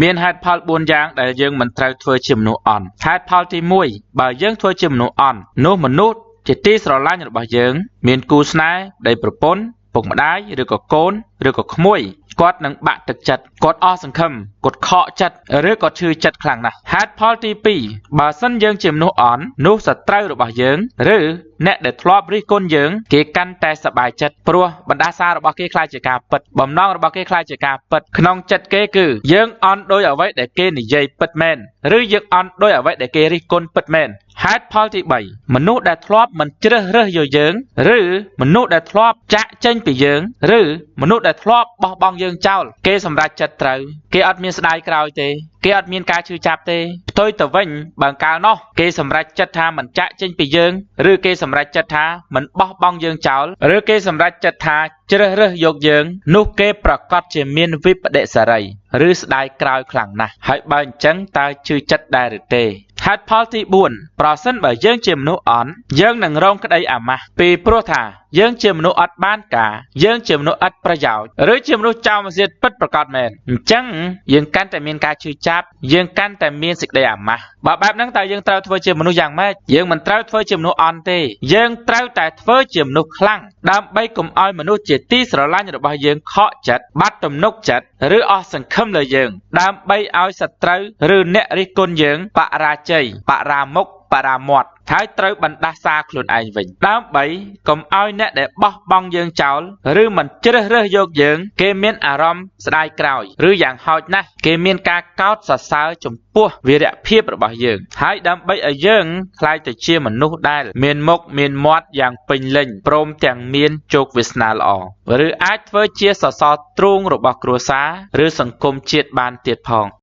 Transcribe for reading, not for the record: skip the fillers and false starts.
មានហេតុផល4យ៉ាងដែលយើងមិនត្រូវធ្វើជាមនុស្សអន់ហេតុផលទី1បើយើងធ្វើជាមនុស្សអន់នោះមនុស្សជាទីស្រឡាញ់របស់យើងមានគូស្នេហ៍ប្តីប្រពន្ធពុកម្ដាយឬក៏កូនឬក៏ក្មួយគាត់នឹងបាក់ទឹកចិត្តគាត់អស់សង្ឃឹមគាត់ខកចិត្តឬក៏ឈឺចិត្តខ្លាំងណាស់ហេតុផលទី2បើសិនយើងជាមនុស្សអន់នោះសត្រូវរបស់យើងឬអ្នកដែលធ្លាប់រិះគន់យើងគេកាន់តែសប្បាយចិត្តព្រោះបណ្ដាសារបស់គេខ្លាចជាការពិតបំណងរបស់គេខ្លាចជាការពិតក្នុងចិត្តគេគឺយើងអន់ដោយអ្វីដែលគេនិយាយពិតមែនឬយើងអន់ដោយអ្វីដែលគេរិះគន់ពិតមែនហេតុផលទី3មនុស្សដែលធ្លាប់មិនជ្រើសរើសយកយើងឬមនុស្សដែលធ្លាប់ចាក់ចេញពីយើងឬមនុស្សដែលធ្លាប់បោះបង់យើងចោលគេសម្រេចចិត្តត្រូវគេអត់មានស្ដាយក្រោយទេគេអត់មានការឈឺចាប់ទេផ្ទុយទៅវិញបើកាលនោះគេសម្រេចចិត្តថាមិនចាក់ចេញពីយើងឬគេសម្រេចចិត្តថាមិនបោះបង់យើងចោលឬគេសម្រេចចិត្តថាជ្រើសរើសយកយើងនោះគេប្រកាសជាមានវិបដិសារីឬស្ដាយក្រោយខ្លាំងណាស់ហើយបើអញ្ចឹងតើឈឺចិត្តដែរឬទេហេតុផលទី4ប្រសិនបើយើងជាមនុស្សអន់យើងនឹងរងក្តីអាម៉ាស់ពីព្រោះថាយើងជាមនុស្សអត់បានការយើងជាមនុស្សឥតប្រយោជន៍ឬជាមនុស្សចោលមកទៀតពិតប្រាកដមែនអញ្ចឹងយើងកាន់តែមានការឈឺចាប់យើងកាន់តែមានសេចក្តីអាម៉ាស់បើបែបហ្នឹងតើយើងត្រូវធ្វើជាមនុស្សយ៉ាងម៉េចយើងមិនត្រូវធ្វើជាមនុស្សអន់ទេយើងត្រូវតែធ្វើជាមនុស្សខ្លាំងដើម្បីកុំឲ្យមនុស្សជាទីស្រឡាញ់របស់យើងខកចិត្តបាត់ទំនុកចិត្តឬអស់សង្ឃឹមលើយើងដើម្បីឲ្យសត្រូវឬអ្នករិះគន់យើងបរាជ័យបរាមុខបរាមាត់ហើយត្រូវបណ្ដាសាខ្លួនឯងវិញដើម្បីកុំឲ្យអ្នកដែលបោះបង់យើងចោលឬមិនជ្រើសរើសយកយើងគេមានអារម្មណ៍ស្ដាយក្រោយឬយ៉ាងហោចណាស់គេមានការកោតសរសើរចំពោះវីរភាពរបស់យើងហើយដើម្បីឲ្យយើងក្លាយទៅជាមនុស្សដែលមានមុខមានមាត់យ៉ាងពេញលេញព្រមទាំងមានជោគវាសនាល្អឬអាចធ្វើជាសសរទ្រូងរបស់គ្រួសារឬសង្គមជាតិបានទៀតផង។